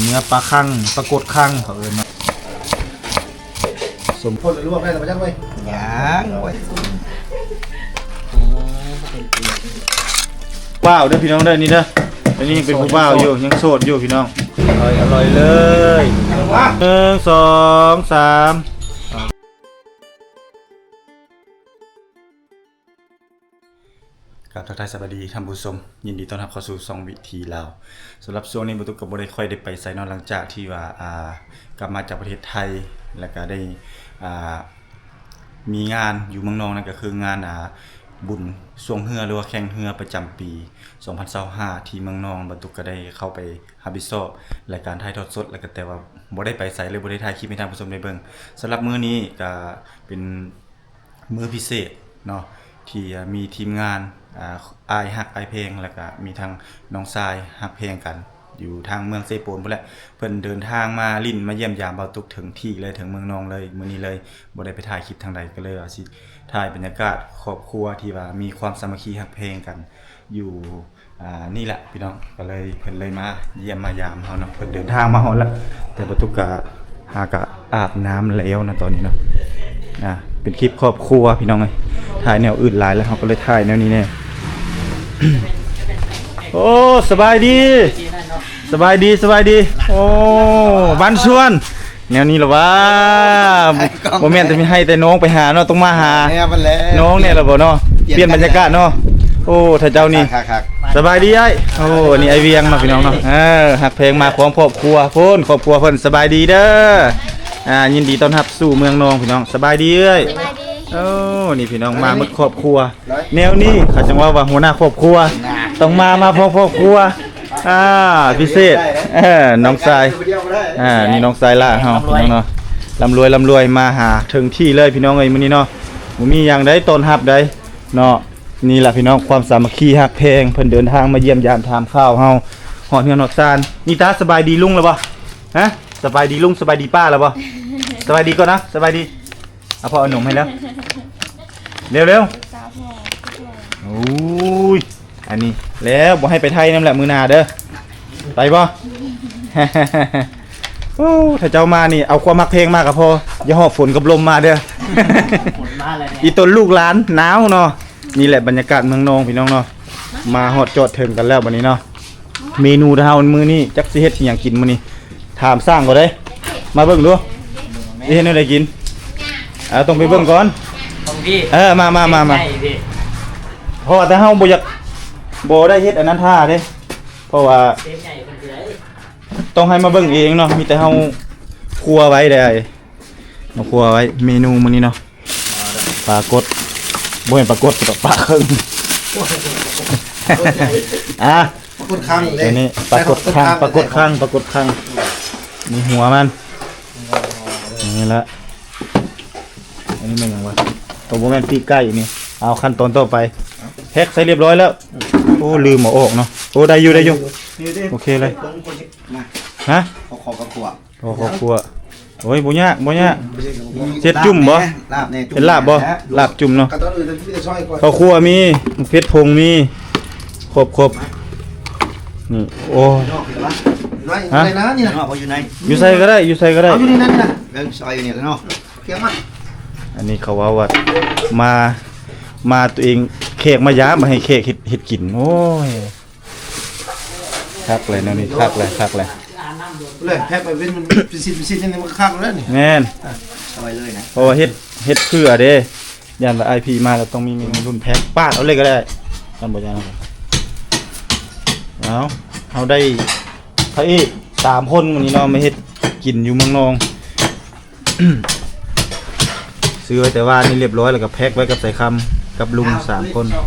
ເນື້ອປາຄັງ ປາກົດຄັງເຂົາເອີ້ນເນາະ. ສົມໂພດລວກໄດ້ແລ້ວບໍ່ຈັກເວີຍ. ຍັງເວີຍ. ບ່າວເດີພີ່ນ້ອງເດີ ນີ້ເດີ. ອັນນີ້ຍັງເປັນຜູ້ບ່າວຢູ່ ຍັງໂສດຢູ່ພີ່ນ້ອງ. ອະລ່ອຍ ອະລ່ອຍເລີຍ. ໜຶ່ງ ສອງ ສາມ. ກາບທັກທາຍສະບາຍດີທ່ານຜູ້ຊົມ, ຍິນດີຕ້ອນຮັບເຂົ້າສູ່ຊ່ອງວິຖີລາວ. ສຳລັບຊ່ວງນີ້ ບ່າວຕຸກກໍບໍ່ໄດ້ຄ່ອຍໄດ້ໄປໃສເນາະ, ຫຼັງຈາກທີ່ວ່າ ອ່າ ກັບມາຈາກປະເທດໄທ ແລ້ວກໍໄດ້ ອ່າ ມີງານຢູ່ເມືອງນອງ ນັ້ນກໍຄືງານ ອ່າ ບຸນຊ່ວງເຮືອ ຫຼືວ່າແຂ່ງເຮືອປະຈຳປີສອງພັນຊາວຫ້າ ທີ່ເມືອງນອງ. ບ່າວຕຸກກໍໄດ້ເຂົ້າໄປຮັບຜິດຊອບລາຍການຖ່າຍທອດສົດ ແລ້ວກໍແຕ່ວ່າບໍ່ໄດ້ໄປໃສເລີຍ, ບໍ່ໄດ້ຖ່າຍຄລິບໃຫ້ທ່ານຜູ້ຊົມໄດ້ເບິ່ງ. ສຳລັບມື້ນີ້ກໍເປັນ ມື້ພິເສດເນາະ ທີ່ມີທີມງານ ອ່າ ອ້າຍຮັກອ້າຍແພງ ແລ້ວກະມີທັງນ້ອງຊາຍຮັກແພງກັນ ຢູ່ທາງເມືອງເຊໂປນພຸ້ນແຫຼະ. ເພິ່ນເດີນທາງມາຫຼິ້ນມາຢ້ຽມຢາມບ່າວຕຸກເຖິງທີ່ເລີຍ ເຖິງເມືອງນອງເລີຍ ມື້ນີ້ເລີຍ. ບໍ່ໄດ້ໄປຖ່າຍຄລິບທາງໃດ ກໍເລີຍວ່າຊິຖ່າຍບັນຍາກາດຄອບຄົວທີ່ວ່າມີຄວາມສາມັກຄີຮັກແພງກັນຢູ່ ອ່າ ນີ້ແຫຼະພີ່ນ້ອງ, ກໍເລີຍ ເພິ່ນເລີຍມາຢ້ຽມມາຢາມເຮົາເນາະ. ເພິ່ນເດີນທາງມາຮອດແລ້ວ ແຕ່ບ່າວຕຸກກະຫາກະອາບນ້ຳແລ້ວນະຕອນນີ້ເນາະ. ອ່າ ເປັນຄລິບຄອບຄົວພີ່ນ້ອງເອີຍ, ຖ່າຍແນວອື່ນຫຼາຍແລ້ວ ເຮົາກໍເລີຍຖ່າຍແນວນີ້ແດ່. ໂອ້ ສະບາຍດີ ສະບາຍດີ ສະບາຍດີ. ໂອ້ ບ້ານສວນ ແນວນີ້ລະຫວາ. ບໍ່ແມ່ນແຕ່ມີໃຫ້ແຕ່ນ້ອງໄປຫາເນາະ, ຕ້ອງມາຫານ້ອງແດ່ລະບໍ່ເນາະ. ປ່ຽນບັນຍາກາດເນາະ. ໂອ້ ຖ້າເຈົ້ານີ້ ຄັກໆໆ ສະບາຍດີອ້າຍ. ໂອ້ ອັນນີ້ອ້າຍວຽງເນາະ ພີ່ນ້ອງເນາະ. ເອີ ຮັກແພງມາພ້ອມຄອບຄົວພຸ້ນ, ຄອບຄົວເພິ່ນ. ສະບາຍດີເດີ. ອ່າ ຍິນດີຕ້ອນຮັບສູ່ເມືອງນອງ ພີ່ນ້ອງ. ສະບາຍດີເອື້ອຍ. ສະບາຍດີ. ໂອ້ ນີ້ພີ່ນ້ອງມາໝົດຄອບຄົວ. ແນວນີ້ເຂົາຈັ່ງເວົ້າວ່າຫົວໜ້າຄອບຄົວ ຕ້ອງມາ ມາພ້ອມຄອບຄົວ. ອ່າ ພິເສດ ເອີ ນ້ອງຊາຍ ອ່າ ນີ້ນ້ອງຊາຍຫຼ້າເຮົາ ພີ່ນ້ອງເນາະ. ລ່ຳລວຍ ລ່ຳລວຍ ມາຫາເຖິງທີ່ເລີຍ ພີ່ນ້ອງເອີຍ ມື້ນີ້ເນາະ. ບໍ່ມີຫຍັງໃດ ຕ້ອນຮັບໃດເນາະ. ນີ້ລະ ພີ່ນ້ອງ ຄວາມສາມັກຄີຮັກແພງ. ເພິ່ນເດີນທາງມາຢ້ຽມຢາມຖາມຂ່າວເຮົາ ຮອດເຮືອນຮອດຊານ. ນິຕາ ສະບາຍດີລຸງແລ້ວບໍ່? ຮະ? ສະບາຍດີລຸງ ສະບາຍດີປ້າແລ້ວບໍ່? ສະບາຍດີກ່ອນນະ ສະບາຍດີ. ເອົາພໍ່ເອົາໜົມໃຫ້ແລ້ວ ເລັວໆ. ໂອ້ຍ ອັນນີ້ແລ້ວ ບໍ່ໃຫ້ໄປໄທນຳແຫຼະມື້ໜ້າເດີ. ໄປບໍ່? ໂອ້ ຖ້າເຈົ້າມານີ້ ເອົາຄວາມຮັກແພງມາກໍພໍ, ຢ່າຫອບຝົນກັບລົມມາເດີ. ຝົນມາແລ້ວ ອີ່ຕົນລູກຫຼານໜາວເນາະ. ນີ້ແຫຼະບັນຍາກາດເມືອງນອງ ພີ່ນ້ອງເນາະ. ມາຮອດຈອດເຖິງກັນແລ້ວບັດນີ້ເນາະ. ເມນູເຮົາມື້ນີ້ຈັກຊິເຮັດຫຍັງກິນມື້ນີ້ ຖາມຊ່າງກ່ອນເດ້. ມາເບິ່ງດູ ຊິເຮັດແນວໃດກິນ? ເອົາ ຕ້ອງໄປເບິ່ງກ່ອນ ຂອງພີ່. ເອີ ມາ ມາ ມາ ມາ ໃຫຍ່ພີ່. ເພາະວ່າແຕ່ເຮົາບໍ່ຢາກ ບໍ່ໄດ້ເຮັດອັນນັ້ນທ່າເດ້ ເພາະວ່າ ເຊຟໃຫຍ່ເພິ່ນຄືໃດ ຕ້ອງໃຫ້ມາເບິ່ງເອງເນາະ. ມີແຕ່ເຮົາຄົວໄວ້ໄດ້ ມາຄົວໄວ້ເມນູມື້ນີ້ເນາະ. ປາກົດ ບໍ່ແມ່ນປາກົດດອກ ປາເຄິງ. ອ່າ ປາກົດຄັງເດ້ ອັນນີ້ປາກົດຄັງ ປາກົດຄັງ ປາກົດຄັງ. ມີຫົວມັນ ນີ້ລະ. ອັນນີ້ແມ່ນຫຍັງວະ? ໂຕ ບໍ່ແມ່ນປີກໄກ່ນີ້. ເອົາ ຂັ້ນຕອນຕໍ່ໄປ ແພັກໃສ່ຮຽບຮ້ອຍແລ້ວ. ໂອ້ ລືມເອົາອອກເນາະ. ໂອ້ ໄດ້ຢູ່ ໄດ້ຢູ່ ໂອເຄເລີຍ. ຮະ? ຂໍ ຂໍກັບຂົວ ໂອ້ ເຂົ້າຂົ້ວ. ໂອ້ຍ ບໍ່ຍາກ ບໍ່ຍາກ. ເຮັດຈຸ້ມບໍ່? ລາບແດ່ ເຮັດລາບບໍ່? ລາບຈຸ້ມເນາະ. ເຂົ້າຂົ້ວມີ ເຜັດຜົງມີ ຄົບໆ. ນີ້ ໂອ້ຍ ຢູ່ໃນ ຢູ່ໃນ ຢູ່ໃນ ຢູ່ໃນ ຢູ່ໃສກໍໄດ້ ຢູ່ໃສກໍໄດ້. ເອົາຢູ່ໃນນັ້ນນະ ເອີ ຊອຍຢູ່ນີ້ແຫຼະເນາະ. ອັນນີ້ເຂົາເວົ້າວ່າ ມາ ມາຕົວເອງ ແຂກມາຢາມ ບໍ່ໃຫ້ແຂກເຮັດ ເຮັດກິນ. ໂອ້ຍ ຄັກເລີຍແນວນີ້ ຄັກເລີຍ ຄັກເລີຍ. ເລີຍແພັກໄປເປັນ ເປັນຊິ້ນເປັນຊິ້ນ ນີ້ມັນກໍຄັກແລ້ວນີ້. ແມ່ນ ເອົາໄວ້ເລີຍນະ ເພາະວ່າເຮັດ ເຮັດເພື່ອເດ້. ຢ້ານວ່າອ້າຍພີມາແລ້ວຕ້ອງມີເມນູລຸ້ນແພັກ ປາດເອົາເລີຍກໍໄດ້. ຢ້ານບໍ່ຢ້ານ. ເອົາ ເຮົາໄດ້ພະເອກສາມຄົນມື້ນີ້ເນາະ ມາເຮັດກິນຢູ່ເມືອງນອງ. ຊື້ໄວ້ແຕ່ວ່ານີ້ຮຽບຮ້ອຍ ແລ້ວກໍແພັກໄວ້ກັບສາຍຄຳກັບລຸງສາມຄົນ. ອືມ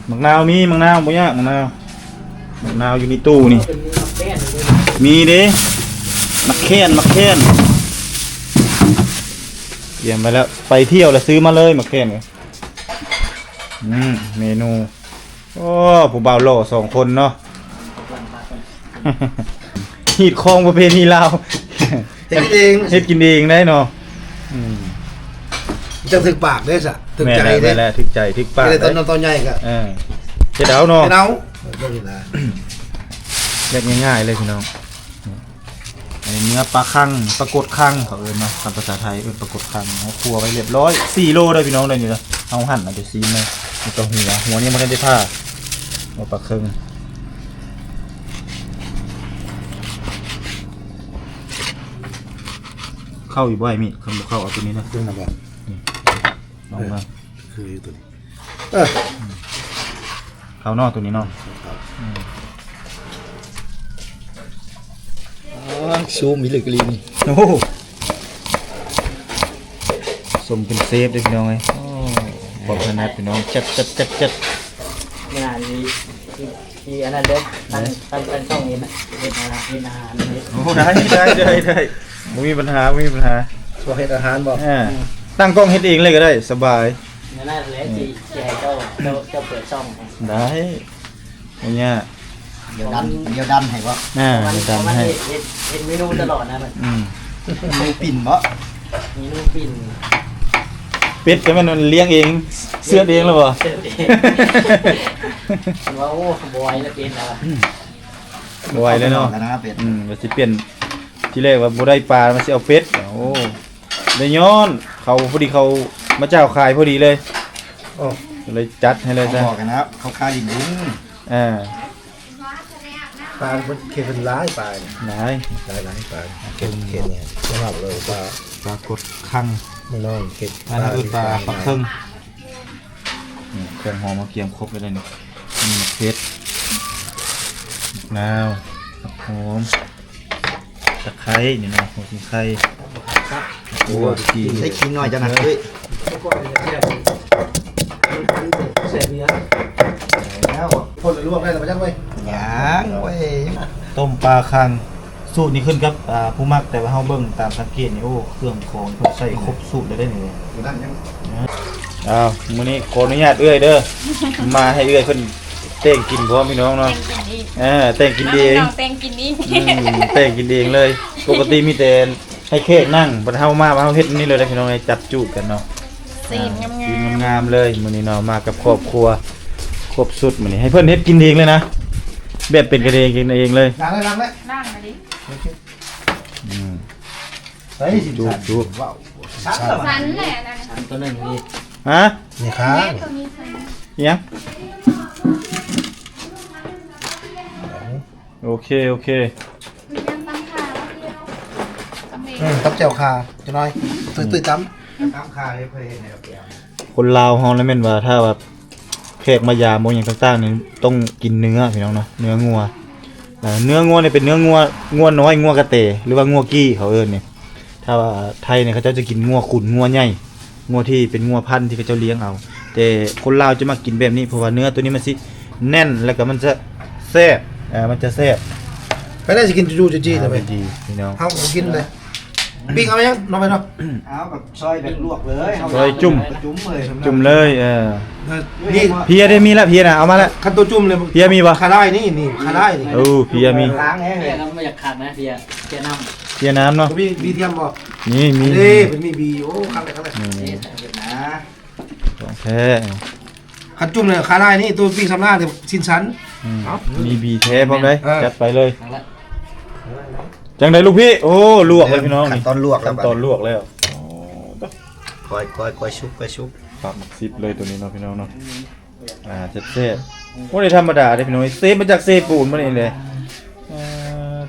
ໝາກນາວມີ ໝາກນາວ ບໍ່ຍາກ ໝາກນາວ ໝາກນາວຢູ່ໃນຕູ້ນີ້. ມີເດ້ ໝາກແຄນ ໝາກແຄນ ຕຽມໄວ້ແລ້ວ ໄປທ່ຽວແລ້ວຊື້ມາເລີຍໝາກແຄນ. ອືມ ເມນູ ໂອ້ ຜູ້ບ່າວຫຼໍ່ສອງຄົນເນາະ ຮີດຄອງປະເພນີລາວ ເຮັດກິນເອງ ເຮັດກິນເອງໄດ້ເນາະ. ອືມ ຈັ່ງຖືກປາກເດ້ຊະ ຖືກໃຈເດ້. ແມ່ນແຫຼະ ຖືກໃຈ ຖືກປາກເດ້. ຕອນນ້ອຍຕອນໃຫຍ່ກໍ ເອີ ເຮັດເອົາເນາະ ເຮັດເອົາ. ເບິ່ງນີ້ນະ ແບບງ່າຍໆເລີຍພີ່ນ້ອງ. ອັນນີ້ເນື້ອປາຄັງ ປາກົດຄັງເຂົາເອີ້ນເນາະ ຕາມພາສາໄທເອີ້ນປາກົດຄັງ. ເຮົາຄົ່ວໄວ້ລຽບຮ້ອຍ ສີ່ໂລເດີພີ່ນ້ອງເດີ. ນີ້ເດີ ເຮົາຫັນເອົາແຕ່ຊີ້ນເລີຍ. ແລ້ວກໍຫົວ ຫົວນີ້ບໍ່ທັນໄດ້ຜ່າ ຫົວປາເຄິ່ງ. ເຂົ້າຢູ່ບໍ່ ໄອ້ມີດ? ຄັນບໍ່ເຂົ້າເອົາຕົວນີ້ນະ ເບິ່ງນຳບໍ່ ນີ້ ລອງເບິ່ງ. ຄືຢູ່ຕົວນີ້ ເອີ ເຂົ້າເນາະ ຕົວນີ້ເນາະ. ອືມ ອໍ ຊູມອີ່ຫຼີກະລີນີ້. ໂອ້ໂຫ ສົມເປັນເຊຟເດ້ພີ່ນ້ອງເອີຍ. ໂອ້ ຄວາມຖະໜັດພີ່ນ້ອງ ຈັດໆໆໆ. ງານນີ້ ທີ່ອັນນັ້ນເດີ ຕັ້ງ ຕັ້ງ ຕັ້ງຊ່ອງເຮັດ ເຮັດອາຫານ ເຮັດອາຫານເດີ. ໂອ້ ໄດ້ ໄດ້ ໄດ້ ໄດ້ ບໍ່ມີບັນຫາ ບໍ່ມີບັນຫາ. ຊ່ອງເຮັດອາຫານບໍ່? ເອີ ຕັ້ງກ້ອງເຮັດເອງເລີຍກໍໄດ້ ສະບາຍ. ນັ້ນແຫຼະ ອືມ ຊິ ຊິໃຫ້ເຈົ້າ ເຈົ້າ ເຈົ້າເປີດຊ່ອງ. ໄດ້ ບໍ່ຍາກ. ດຽວດັນ ເພາະມັນ ດຽວດັນໃຫ້ບໍ່? ອ່າ ເພາະມັນ ດຽວດັນໃຫ້ ເພາະມັນເຮັດ ເຮັດ ເຮັດເມນູຕະຫຼອດນະ. ອືມ ເມນູປິ່ນບໍ່? ເມນູປິ່ນ. ເປັດກໍແມ່ນມັນລ້ຽງເອງ ເຊືອດເອງແລ້ວບໍ່? ເຊືອດເອງ. ວ່າ ໂອ້ ບໍ່ໄຫວແລ້ວເປັດແລ້ວ. ອືມ ບໍ່ໄຫວແລ້ວເນາະ. ອືມ ວ່າຊິປ່ຽນ ທີແລກວ່າບໍ່ໄດ້ປາ ວ່າຊິເອົາເປັດ. ໂອ້ ໄດ້ຍ້ອນເຂົາ ພໍດີເຂົາມາເຈົ້າຂາຍພໍດີເລີຍ. ໂອ້ ກໍເລີຍຈັດໃຫ້ເລີຍຊະ. ເຂົາບອກກັນນະ ເຂົາຂາຍດິນ. ເອີ ປາເພິ່ນ ເຂດເພິ່ນຫຼາຍ ປານີ້ຫຼາຍ ຫຼາຍໆ ປາເຂດ ເຂດນີ້ຍອມຮັບເລີຍວ່າປາກົດຄັງ. ນ້ອງໆ ເຂດ ອັນນັ້ນຄືປາ ປາເຄິ່ງ. ອືມ ເຄື່ອງຫອມເຮົາກຽມຄົບໄວ້ແລ້ວນີ້ ມີໝາກເຜັດ ໝາກນາວ ຜັກຫອມ ຕະໄຄນີ້ເນາະ ຫົວສີໄຄ ໂອ້ ໄດ້ກິນໜ້ອຍຈັງນະ. ເອີ ແລ້ວຄົນລວກໄດ້ແລ້ວບໍ່ຈັກເວີຍ? ຍັງເວີຍ. ຕົ້ມປາຄັງ ສູດນີ້ຂຶ້ນກັບ ອ່າ ຜູ້ມັກ ແຕ່ວ່າເຮົາເບິ່ງຕາມສັງເກດນີ້ ໂອ້ ເຄື່ອງຂອງເພິ່ນໃສ່ຄົບສູດເລີຍເດ້ນີ້. ອ້າວ ມື້ນີ້ຂໍອະນຸຍາດເອື້ອຍເດີ ມາໃຫ້ເອື້ອຍເພິ່ນແຕ່ງກິນພ້ອມພີ່ນ້ອງເນາະ. ແຕ່ງກິນເອງ. ເອີ ແຕ່ງກິນເອງ. ນ້ອງໆແຕ່ງກິນເອງ. ອືມ ແຕ່ງກິນເອງເລີຍ. ປົກກະຕິມີແຕ່ໃຫ້ແຂກນັ່ງ ບັດເຮົາມາ ເຮົາເຮັດນີ້ເລີຍເດ້ພີ່ນ້ອງເອີຍ. ຈັດຈູດກັນເນາະ ຊີ້ນງາມໆ ຊີ້ນງາມໆເລີຍ. ມື້ນີ້ເນາະ ມາກັບຄອບຄົວຄົບຊຸດ ມື້ນີ້ໃຫ້ເພິ່ນເຮັດກິນເອງເລີຍນະ ແບບເປັນກັນເອງ ກິນເອງເລີຍ. ລ້າງແລ້ວ ລ້າງແລ້ວ ລ້າງແລ້ວດິ. ອືມ ໃສ່ຊິ ຈູດໆ ວ້າວ ສັນແຫຼະ ອັນນັ້ນ ສັນຕົວໜຶ່ງນີ້. ຮະ? ນີ້ຄ່ະ ແມ່ນຕົວນີ້ ຫຍັງ? ໂອເຄ ໂອເຄ ອືມ ຕຳແຈ່ວຂ່າຈັກໜ້ອຍ ອືມ ຕຸ້ຍໆ ຕຳ ຕຳຂ່າເລີຍ ເຄີຍເຮັດໃຫ້ແລ້ວ. ຄົນລາວເຮົານະ ແມ່ນວ່າຖ້າວ່າແຂກມາຢາມບໍ່ຫຍັງຕ່າງໆນີ້ ຕ້ອງກິນເນື້ອພີ່ນ້ອງເນາະ ເນື້ອງົວ. ເອີ ເນື້ອງົວນີ້ເປັນເນື້ອງົວ ງົວນ້ອຍ ງົວກະແຕ ຫຼືວ່າງົວກີ້ເຂົາເອີ້ນນີ້. ຖ້າວ່າໄທນີ້ເຂົາເຈົ້າຈະກິນງົວຂຸນ ງົວໃຫຍ່ ງົວທີ່ເປັນງົວພັນທີ່ເຂົາເຈົ້າລ້ຽງເອົາ. ແຕ່ຄົນລາວຈະມັກກິນແບບນີ້ ເພາະວ່າເນື້ອໂຕນີ້ມັນຊິແໜ້ນ ແລ້ວກໍມັນຈະແຊບ ເອີ ມັນຈະແຊບ. ໄປໄດ້ຊິກິນຈູໆຈີໆ ອ່າ ໄປ ດີໆ ພີ່ນ້ອງ ເຮົາກໍກິນເລີຍ. ປີ້ງເອົາຫຍັງນ້ອງໄປເນາະ? ເອົາແບບຊອຍແບບລວກເລີຍ ເຮົາ ຊອຍຈຸ່ມ ຈຸ່ມເລີຍ ຈຸ່ມເລີຍ. ເອີ ນີ້ເພຍໄດ້ມີລະ ເພຍນະ ເອົາມາລະ. ຄັນໂຕຈຸ່ມເລີຍ ເພຍມີບໍ່? ຂາດໄດ້ນີ້ ນີ້ຂາດໄດ້ນີ້. ໂອ້ ເພຍມີ ລ້າງແຮງເລີຍ ບໍ່ຢາກຂາດນະ ເພຍ ເພຍນ້ຳ ເພຍນ້ຳເນາະ. ມີບີທຽມບໍ່? ມີ ມີ ເດ້ ເພິ່ນມີບີຢູ່. ໂອ້ ຄັກເລີຍ ຄັກເລີຍ. ນີ້ນະ ຂອງແທ້. ຄັນຈຸ່ມເລີຍຂາດໄດ້ນີ້ ໂຕປີ້ງສຳລານນີ້ຊີ້ນສັນ. ອືມ ເອົ້າ ມີບີແທ້ພ້ອມເດ້. ເອີ ຈັດໄປເລີຍ. ຈັ່ງໃດລູກພີ່? ໂອ້ ລວກແລ້ວພີ່ນ້ອງ ຂັ້ນຕອນລວກແລ້ວ ຂັ້ນຕອນລວກແລ້ວ. ໂອ້ ຄ່ອຍໆ ຄ່ອຍສຸກ ຄ່ອຍສຸກ. ປັບສິບເລີຍໂຕນີ້ເນາະພີ່ນ້ອງເນາະ. ອ່າ ແຊບໆ. ບໍ່ໄດ້ທຳມະດາເດ້ພີ່ນ້ອງ ເຊຟມາຈາກເຊປູນມານີ້ແຫຼະ. ເອີ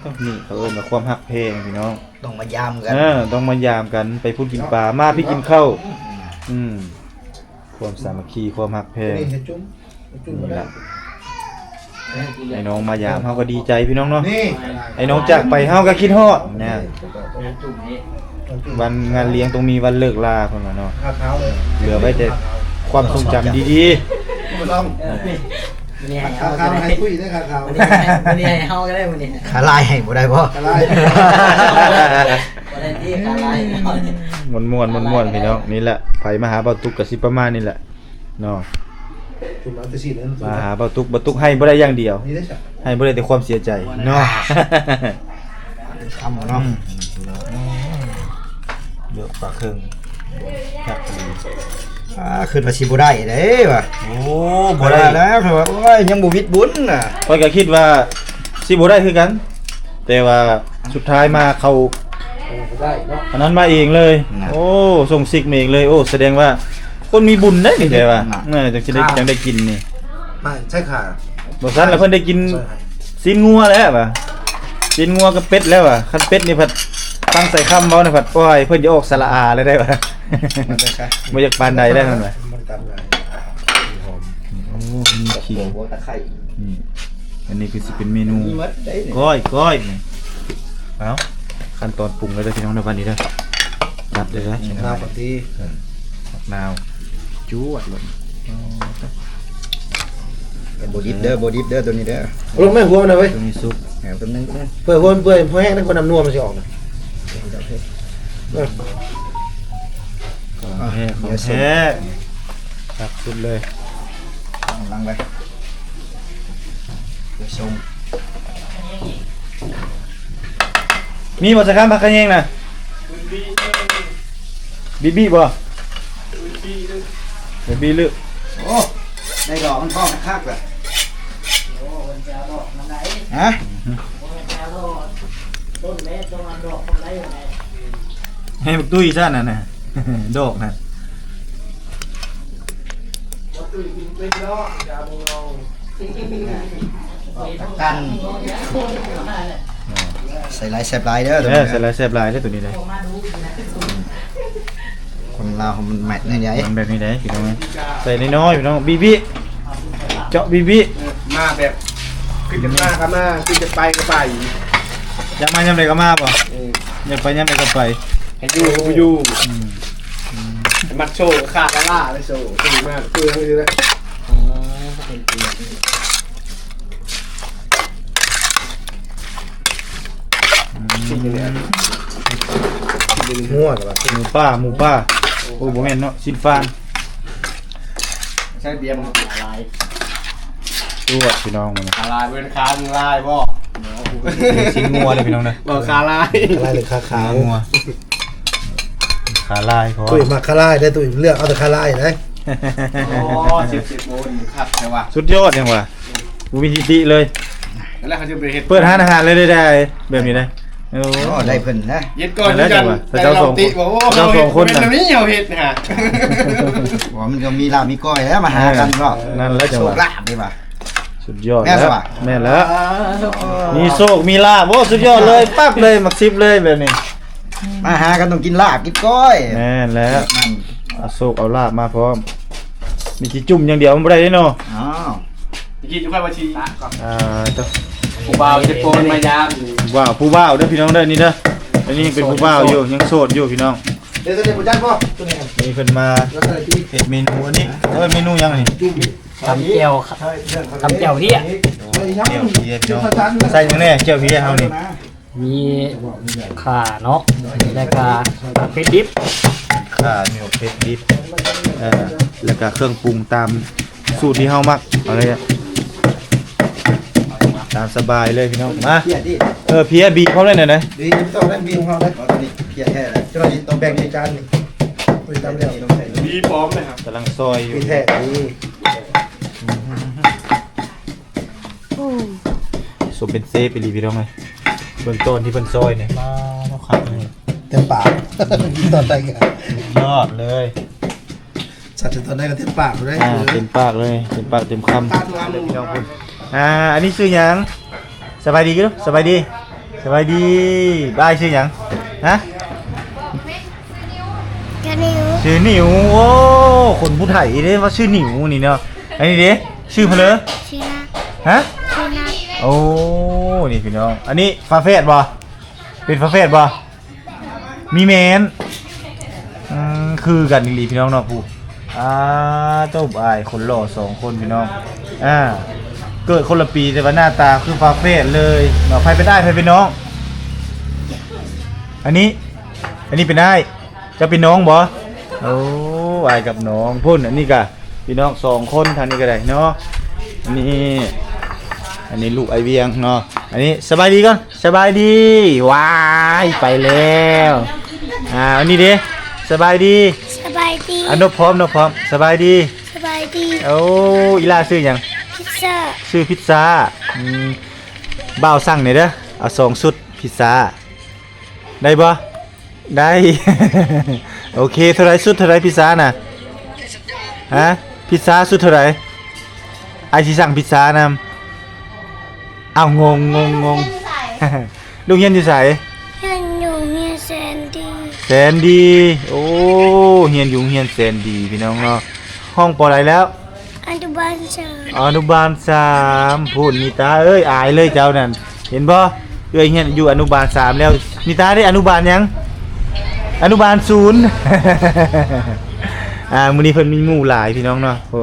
ຕ້ອງ ນີ້ເຂົາເອີ້ນວ່າຄວາມຮັກແພງພີ່ນ້ອງ ຕ້ອງມາຢາມກັນ. ເອີ ຕ້ອງມາຢາມກັນ ໄປພຸ້ນກິນປາ ມາພີ້ກິນເຂົ້າ. ອືມ ຄວາມສາມັກຄີ ຄວາມຮັກແພງ. ນີ້ແຫຼະ ໄອ້ນ້ອງມາຢາມເຮົາກໍດີໃຈພີ່ນ້ອງເນາະ. ໄອ້ນ້ອງຈາກໄປເຮົາກໍຄິດຮອດນະ. ວັນງານລ້ຽງຕ້ອງມີວັນເລີກລາເພິ່ນວ່າເນາະ. ເຫຼືອໄວ້ແຕ່ຄວາມຊົງຈຳດີໆ. ຂ້າວໆໃຫ້ຄຸຍເດ້ ຂ້າວໆ. ມື້ນີ້ໃຫ້ເຮົາກໍໄດ້ມື້ນີ້. ຂ້າລາຍໃຫ້ບໍ່ໄດ້ບໍ່? ຂ້າລາຍ ບໍ່ໄດ້ຕິ ຂ້າລາຍ. ມ່ວນໆ ມ່ວນໆ ພີ່ນ້ອງ. ນີ້ແຫຼະ ໃຜມາຫາບ່າວຕຸກກໍຊິປະມານນີ້ແຫຼະ. ເນາະ ມາຫາບ່າວຕຸກ ບ່າວຕຸກໃຫ້ບໍ່ໄດ້ຢ່າງດຽວ ໃຫ້ບໍ່ໄດ້ແຕ່ຄວາມເສຍໃຈເນາະ. ຄຳເນາະ ອືມ ເລືອກປາເຄິ່ງ ແຊບດີ. ອ່າ ຄິດວ່າຊິບໍ່ໄດ້ເດ້ວ່າ ໂອ້ ບໍ່ໄດ້ແລ້ວ ຂ້ອຍວ່າ ໂອ້ຍ ຍັງບໍ່ວິດບຸນນະ ຂ້ອຍກໍຄິດວ່າຊິບໍ່ໄດ້ຄືກັນ ແຕ່ວ່າສຸດທ້າຍມາເຂົາ ເອີ ໄດ້ເນາະ ອັນນັ້ນມາເອງເລີຍ ນະ ໂອ້ ສົ່ງຊິກມາເອງເລີຍ ໂອ້ ສະແດງວ່າຄົນມີບຸນເດ້ນີ້ ແຕ່ວ່າ ນະ ເອີ ຈັ່ງຊິໄດ້ ອ່າ ຈັ່ງໄດ້ກິນນີ້ ມາໃຊ້ຂາ ບໍ່ຊັ້ນລະເພິ່ນໄດ້ກິນຊີ້ນງົວແລ້ວວ່າ ຊີ້ນງົວກັບເປັດແລ້ວວ່າ ຄັນເປັດນີ້ພັດຟັງສາຍຄຳເວົ້ານະພັດ ໂອ້ຍ ເພິ່ນຈະອອກສະຫຼະອາເລີຍໄດ້ວ່າ ບໍ່ຢາກປານໃດແລ້ວຫັ້ນວ່າ ໂອ້ ມີຂີງ ອັນນີ້ຄືຊິເປັນເມນູ ມີໝົດເດ້ນີ້ ກ້ອຍ ກ້ອຍ ເອົ້າ ຂັ້ນຕອນປຸງແລ້ວເດີພີ່ນ້ອງເດີ ບາດນີ້ເດີ ຈັດເດີ ນາວກະຕິ ໝາກນາວ ຈວດໂລດ ບໍ່ດິບເດີ ບໍ່ດິບເດີ ໂຕນີ້ເດີ ລົງແມ່ຫົວມັນນະເວີຍ ໂຕນີ້ສຸກ ແຖວຕົວໜຶ່ງ ເປື່ອຍຫົວມັນເປື່ອຍ ພໍແຫ້ງແລ້ວ ນ້ຳນົວມັນຊິອອກນະ ເອີ ຂອງແທ້ ຂອງແທ້ ຄັກສຸດເລີຍ ກຳລັງໄປ ໄປສົ່ງ ມີບໍ່ສະຄຳ ຜັກຂະແຍງນະ? ບີບີບໍ່? ບີບີລຶ ໂອ້ ໄດ້ດອກມັນພ້ອມຄັກລະ ຮະ? ໃຫ້ບັກຕຸ້ຍຊະນັ້ນນະ ດອກນະ ຕັນ ໃສ່ຫຼາຍແຊບຫຼາຍເດີ ເອີ ໃສ່ຫຼາຍແຊບຫຼາຍເດີໂຕນີ້ເດີ ຄົນລາວເຮົາມັນແມັກແນວໃດ ມັນແບບນີ້ໃດພີ່ນ້ອງ ໃສ່ນ້ອຍໆ ພີ່ນ້ອງ ບີບີ ເຈາະບີບີ ເອີ ມາແບບ ຄືຈະມາກໍມາ ຄືຈະໄປກໍໄປ ຢາກມາຍາມໃດກໍມາບໍ່? ເອີ ຢາກໄປຍາມໃດກໍໄປ ໃຫ້ຢູ່ກໍບໍ່ຢູ່ ອືມ ມັດໂຊຂາດລະລາດໂຊ ຄືມາເປືອງຊື່ແຫຼະ ງົວລະວ່າ ໝູປ່າ ໝູປ່າ ໂອ້ ບໍ່ແມ່ນເນາະ ຊີ້ນຟາງ ໃຊ້ເບຍມັນຂາລາຍ ຈວດພີ່ນ້ອງ ຂາລາຍ ເປັນຂາລາຍບໍ່? ຊີ້ນງົວເດີພີ່ນ້ອງເດີ ບໍ່ຂາລາຍ ຂາລາຍຫຼືຂາຂາວ ຊີ້ນງົວ ຂາລາຍ ເພາະ ຕຸ້ຍມັກຂາລາຍເດ້ ຕຸ້ຍເລືອກເອົາແຕ່ຂາລາຍເດ້ ອໍ ສິບ ສິບໂມງນີ້ຄັກແທ້ວ່າ ສຸດຍອດຫຍັງວ່າ ບໍ່ມີທິຕິເລີຍ ແລ້ວເຂົາຈະໄປເຮັດ ເປີດຮ້ານອາຫານເລີຍໄດ້ ໄດ້ແບບນີ້ໄດ້ ໂອ້ ໄດ້ເພິ່ນນະ ເຮັດກ່ອນຄືກັນ ແຕ່ເຈົ້າສອງຄົນ ເຈົ້າສອງຄົນນະ ເປັນແບບນີ້ເຮົາເຮັດນະ ບໍ່ ມັນກໍມີລາບມີກ້ອຍແລ້ວ ມາຫາກັນເນາະ ເອີ ນັ້ນແຫຼະ ໂຊກລາບນີ້ວ່າ ສຸດຍອດ ແມ່ນແລ້ວ ແມ່ນແລ້ວ ມີໂຊກມີລາບ ໂອ້ ສຸດຍອດເລີຍ ປັບເລີຍ ໝາກສິບເລີຍແບບນີ້ ມາຫາກັນຕ້ອງກິນລາບກິນກ້ອຍ ແມ່ນແລ້ວ ເອົາໂຊກເອົາລາບມາພ້ອມ ມີຊິຈຸ່ມຢ່າງດຽວມັນບໍ່ໄດ້ເດ້ເນາະ ອ້າວ ຕະກີ້ຈຸ່ມໄວ້ວ່າຊິ ອ່າ ຜູ້ບ່າວຈະໂກນມາຍາມ ຜູ້ບ່າວ ຜູ້ບ່າວເດີພີ່ນ້ອງເດີ ນີ້ເດີ ອັນນີ້ຍັງເປັນຜູ້ບ່າວຢູ່ ຍັງໂສດຢູ່ພີ່ນ້ອງ ເດ ຕົວນີ້ບໍ່ຈັກບໍ່ ຕົວນີ້ ນີ້ເພິ່ນມາເຮັດເມນູ ອັນນີ້ເອີ້ນເມນູຫຍັງນີ້? ຕຳແຈ່ວ ຕຳແຈ່ວເພຍ ແຈ່ວເພຍພີ່ນ້ອງ ໃສ່ຫຍັງແດ່ແຈ່ວເພຍເຮົານີ້? ມີຂ່າເນາະ ແລ້ວກະເຜັດດິບ ຂ່າ ມີເຜັດດິບ ເອີ ແລ້ວກະເຄື່ອງປຸງຕາມສູດທີ່ເຮົາມັກ ເອົາເລີຍ ຕາມສະບາຍເລີຍພີ່ນ້ອງ ມາ ເພຍດິ ເອີ ເພຍບີບພ້ອມໄດ້ນະ ບີບໍ່ຕ້ອງໄດ້ບີຂອງເຮົາເດ້ ເພຍແທ້ເລີຍ ເຈົ້າໜ້າທີ່ຕ້ອງແບ່ງໃສ່ຈານນີ້ ໄວ້ຕາມແລ້ວ ບີພ້ອມເລີຍ ກຳລັງຊອຍຢູ່ ມີແທ້ດີ ສົມເປັນເຊຟອີ່ຫຼີພີ່ນ້ອງເອີຍ ເບິ່ງຕອນທີ່ເພິ່ນຊອຍນີ້ ມາເນາະ ຄັກເລີຍ ເຕັມປາກ ຕອນໃດກໍ ຍອດເລີຍ ສັດຕອນໃດກໍເຕັມປາກເລີຍ ອ່າ ເຕັມປາກເລີຍ ເຕັມປາກເຕັມຄຳ ພີ່ນ້ອງພຸ້ນ ອ່າ ອັນນີ້ຊື່ຫຍັງ? ສະບາຍດີ ສະບາຍດີ ສະບາຍດີ ອ້າຍຊື່ຫຍັງ? ຮະ? ຊື່ນິວ ຊື່ນິວ ໂອ້ ຄົນຜູ້ໄທເດ້ວ່າຊື່ນິວນີ້ເນາະ ອັນນີ້ເດ້ ຊື່ພະເລີ? ຊື່ນາ ຮະ? ຊື່ນາ ໂອ້ ນີ້ພີ່ນ້ອງ ອັນນີ້ຝາແຝດບໍ່? ເປັນຝາແຝດບໍ່? ມີແມ່ນ ອືມ ຄືກັນອີ່ຫຼີພີ່ນ້ອງເນາະ ຜູ້ ອ່າ ໂຕບອາຍ ຄົນຫຼໍ່ສອງຄົນພີ່ນ້ອງ ອ່າ ເກີດຄົນລະປີ ແຕ່ວ່າໜ້າຕາຄືຝາແຝດເລີຍເນາະ ໃຜເປັນອ້າຍ ໃຜເປັນນ້ອງ? ອັນນີ້ ອັນນີ້ເປັນອ້າຍ ເຈົ້າເປັນນ້ອງບໍ່? ໂອ້ ອ້າຍກັບນ້ອງ ພຸ້ນ ອັນນີ້ກະ ພີ່ນ້ອງສອງຄົນ ທາງນີ້ກໍໄດ້ເນາະ ອັນນີ້ ອັນນີ້ລູກອ້າຍວຽງເນາະ ອັນນີ້ສະບາຍດີກ່ອນ ສະບາຍດີ ວ້າຍ ໄປແລ້ວ ອ່າ ອັນນີ້ເດ້ ສະບາຍດີ ສະບາຍດີ ອາ ນົບພ້ອມ ນົບພ້ອມ ສະບາຍດີ. ສະບາຍດີ. ໂອ້ ອີ່ຫຼ້າຊື່ຫຍັງ? ພິດຊາ. ຊື່ພິດຊາ. ອືມ ບ່າວສັ່ງແດ່ເດີ ເອົາສອງຊຸດພິດຊາ ໄດ້ບໍ່? ໄດ້. ໂອເຄ ເທົ່າໃດຊຸດ ເທົ່າໃດພິດຊານະ? ຮະ ພິດຊາຊຸດເທົ່າໃດ? ອ້າຍຊິສັ່ງພິດຊານຳ. ອ້າວ ງົງ ງົງ ງົງ. ລູກຮຽນຢູ່ໃສ? ຮຽນຢູ່ໂຮງຮຽນແສນດີ. ແສນດີ. ໂອ້ ຮຽນຢູ່ໂຮງຮຽນແສນດີ ພີ່ນ້ອງເນາະ. ຫ້ອງ ປ.ໃດແລ້ວ? ອະນຸບານສາມ. ອະນຸບານສາມ. ພຸ້ນ ນິຕາເອີຍ ອາຍເລີຍເຈົ້ານັ້ນ ເຫັນບໍ່? ເອື້ອຍຮຽນຢູ່ອະນຸບານສາມແລ້ວ. ນິຕາເດ້ ອະນຸບານຫຍັງ? ອະນຸບານສູນ. ອ່າ ມື້ນີ້ເພິ່ນມີໝູ່ຫຼາຍ ພີ່ນ້ອງເນາະ. ໂອ້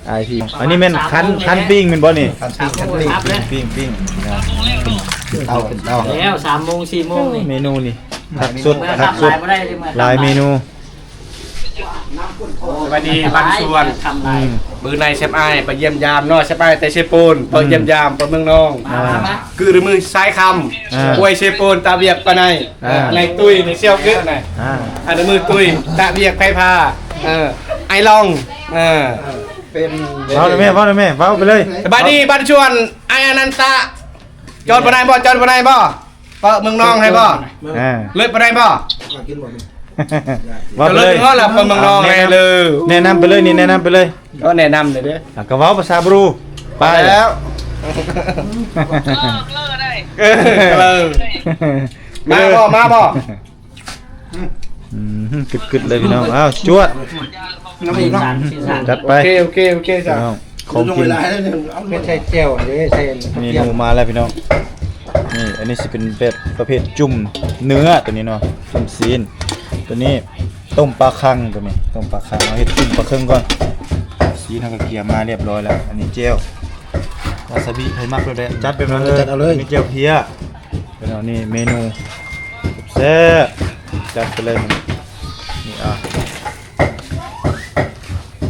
ອາຍພີ່ ອັນນີ້ແມ່ນຄັນ ຄັນປີ້ງແມ່ນບໍ່ນີ້? ຄັນປີ້ງ ຄັນປີ້ງ ປີ້ງ ປີ້ງ ປີ້ງ. ເອົາ ເອົາ ແລ້ວ ສາມໂມງ ສີ່ໂມງນີ້ ເມນູນີ້ ຄັກສຸດ ຄັກສຸດ ຫຼາຍເມນູ. ສະບາຍດີ ບ້ານສວນ. ອືມ ມື້ໃນແຊບອ້າຍໄປຢ້ຽມຢາມເນາະ ແຊບອ້າຍແຕ່ເຊໂປນ ໄປຢ້ຽມຢາມ ໄປເມືອງນອງ. ອ່າ ຄືມື້ຊາຍຄຳ ອ່າ ອວຍເຊໂປນ ຕາວຽກປາໄນ. ອ່າ ໃນຕຸ້ຍ ໃນສ່ຽວກຶນະ. ອ່າ ອັນມື້ຕຸ້ຍ ຕາວຽກໄພພາ. ເອີ ໄອລອງ. ເອີ ເປັນ ເວົ້າແດ່ແມ່ ເວົ້າແດ່ແມ່ ເວົ້າໄປເລີຍ. ສະບາຍດີ ບ້ານສວນ ອ້າຍອະນັນຕະ. ຈອນປາໄນບໍ່? ຈອນປາໄນບໍ່? ເປີເມືອງນອງໃຫ້ບໍ່? ເອີ ເລີດປາໄນບໍ່? ເວົ້າໄປເລີຍ. ເລີດຮອດລະ ເປີເມືອງນອງໃຫ້ເລີຍ. ແນະນຳໄປເລີຍນີ້ ແນະນຳໄປເລີຍ. ກໍແນະນຳເລີຍເດີ. ອ່ະ ກໍເວົ້າພາສາບຣູ ໄປແລ້ວ. ເອີ ເລີດ ມາບໍ່? ມາບໍ່? ອືມ ກຶດໆເລີຍພີ່ນ້ອງ. ອ້າວ ຈວດ ນ້ຳອີກເນາະ. ຈັດໄປ. ໂອເຄ ໂອເຄ ໂອເຄ ຈ້າ ພີ່ນ້ອງ ຂອງກິນ. ເຮັດໃສ່ແຈ່ວເດ້ ໃສ່ ເມນູມາແລ້ວພີ່ນ້ອງ. ນີ້ ອັນນີ້ຊິເປັນແບບປະເພດຈຸ່ມເນື້ອ ຕົວນີ້ເນາະ ຈຸ່ມຊີ້ນ. ຕົວນີ້ຕົ້ມປາຄັງ ຕົວນີ້ຕົ້ມປາຄັງ. ເຮົາເຮັດຈຸ່ມປາເຄິ່ງກ່ອນ. ຊີ້ນເຮົາກໍເກຍມາລຽບຮ້ອຍແລ້ວ. ອັນນີ້ແຈ່ວວາຊາບິ ໃຜມັກແບບໃດຈັດແບບນັ້ນເລີຍ. ເອີ ຈັດເອົາເລີຍ. ມີແຈ່ວເພຍ. ເປັນອັນນີ້ເມນູແຊບໆ ຈັດໄປເລີຍມື້ນີ້. ນີ້ ອ່າ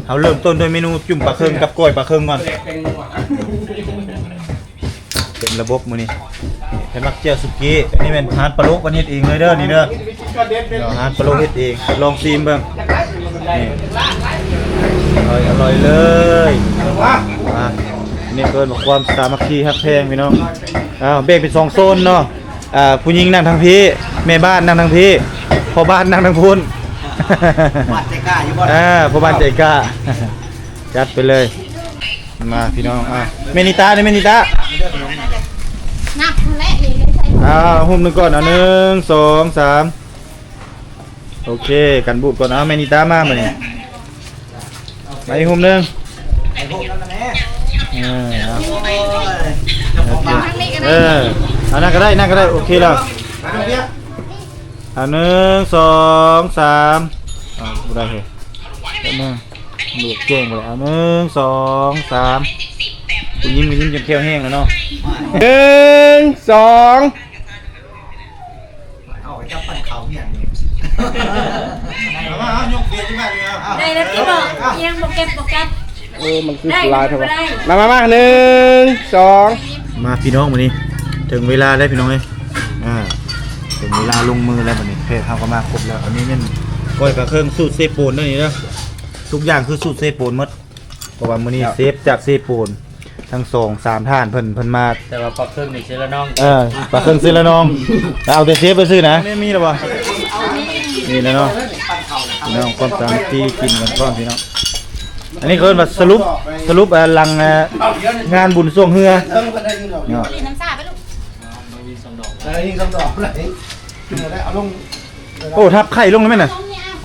ເຮົາເລີ່ມຕົ້ນດ້ວຍເມນູຈຸ່ມປາເຄິ່ງກັບກ້ອຍປາເຄິ່ງກ່ອນ. ເຕັມລະບົບມື້ນີ້. ໃຜມັກແຈ່ວສຸກີ້. ອັນນີ້ແມ່ນຮ້ານປາໂລກເພິ່ນເຮັດເອງເລີຍເດີ ນີ້ເດີ. ຮ້ານປາໂລກເຮັດເອງ. ລອງຊີມເບິ່ງ. ນີ້ ອະລ່ອຍ ອະລ່ອຍເລີຍ. ອ່າ ນີ້ເອີ້ນວ່າຄວາມສາມັກຄີຮັກແພງພີ່ນ້ອງ. ອ້າວ ແບ່ງເປັນສອງໂຊນເນາະ. ອ່າ ຜູ້ຍິງນັ່ງທາງພີ້ ແມ່ບ້ານນັ່ງທາງພີ້ ພໍ່ບ້ານນັ່ງທາງພຸ້ນ. ບ້ານໃຈກ້າຢູ່ບໍ່? ອ່າ ພໍ່ບ້ານໃຈກ້າ. ຈັດໄປເລີຍ. ມາພີ່ນ້ອງ. ອ່າ ແມ່ນິຕາເດ້ ແມ່ນິຕາ. ນັບຫັ້ນແຫຼະ. ອ່າ ຮູບໜຶ່ງກ່ອນ. ເອົາ ໜຶ່ງ ສອງ ສາມ. ໂອເຄ ກັນບູດກ່ອນ. ເອົາ ແມ່ນິຕາມາບາດນີ້. ໄປຮູບໜຶ່ງ. ເອີ ເອົາ ເອີ ເອົາ ນັ້ນກໍໄດ້ ນັ້ນກໍໄດ້. ໂອເຄແລ້ວ. ເອົາ ໜຶ່ງ ສອງ ສາມ. ເອົາ ບໍ່ໄດ້ເຮີ້ຍ ແປັບໜຶ່ງ ເຫຼືອແຈ້ງບໍ່ໄດ້. ເອົາ ໜຶ່ງ ສອງ ສາມ. ກູຍິ້ມ ກູຍິ້ມຈົນແຂ້ວແຫ້ງແລ້ວເນາະ. ໜຶ່ງ ສອງ. ເອົາໄປຈັບປັນເຂົ້າເຮືອນນີ້. ເອົາມາ ເອົາຍົກເບຍຂຶ້ນມານີ້. ເອົາ ໄດ້ແລ້ວຕິເບາະ. ຍັງບໍ່ເກັບ ບໍ່ກັບ. ໂອ້ ມັນຄືຫຼາຍແທ້ວະ. ມາ ມາ ມາ ໜຶ່ງ ສອງ. ມາພີ່ນ້ອງ ມື້ນີ້ເຖິງເວລາແລ້ວພີ່ນ້ອງເອີຍ. ອ່າ ເຖິງເວລາລົງມືແລ້ວບັດນີ້. ແຂກເຮົາກໍມາຄົບແລ້ວ. ອັນນີ້ແມ່ນກ້ອຍປາເຄິ່ງສູດເຊໂປນເດີນີ້ເດີ. ທຸກຢ່າງຄືສູດເຊໂປນໝົດ. ເພາະວ່າມື້ນີ້ເຊຟຈາກເຊໂປນ ທັງສອງສາມທ່ານເພິ່ນ ເພິ່ນມາ. ແຕ່ວ່າປາເຄິ່ງນີ້ເຊລະນອງ. ເອີ ປາເຄິ່ງເຊລະນອງ. ເອົາແຕ່ເຊຟໄປຊື້ນະ. ນີ້ມີແລ້ວບໍ່? ນີ້ແຫຼະເນາະ ພີ່ນ້ອງ. ຄວາມສາມັກຄີ ກິນກັນກ່ອນພີ່ນ້ອງ. ອັນນີ້ເອີ້ນວ່າສະຫຼຸບ ສະຫຼຸບ ເອີ ຫຼັງ ເອີ ງານບຸນຊ່ວງເຮືອເນາະ. ໂອ້ ທັບໄຂ່ລົງນຳແມ່ນນະ.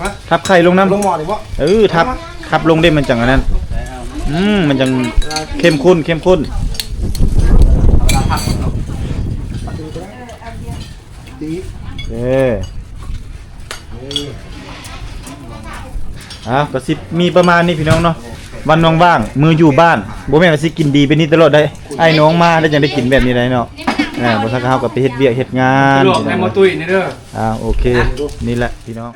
ຮະ? ທັບໄຂ່ລົງນຳ. ລົງໝໍ້ນີ້ບໍ່? ເອີ ທັບ ທັບລົງເດ້ ມັນຈັ່ງອັນນັ້ນ. ອືມ ມັນຈັ່ງເຂັ້ມຂຸ້ນ ເຂັ້ມຂຸ້ນ. ເອີ ອ່າ ກໍຊິມີປະມານນີ້ພີ່ນ້ອງເນາະ. ວັນວ່າງໆ ມື້ຢູ່ບ້ານ ບໍ່ແມ່ນວ່າຊິກິນດີແບບນີ້ຕະຫຼອດໄດ໋. ອ້າຍນ້ອງມາແລ້ວຈັ່ງໄດ້ກິນແບບນີ້ໄດ໋ເນາະ. ເອີ ບໍ່ຊັ້ນກໍເຮົາກໍໄປເຮັດວຽກເຮັດງານ. ລວກໃຫ້ໝໍ້ຕຸ້ຍນີ້ເດີ. ອ່າ ໂອເຄ ນີ້ແຫຼະພີ່ນ້ອງ.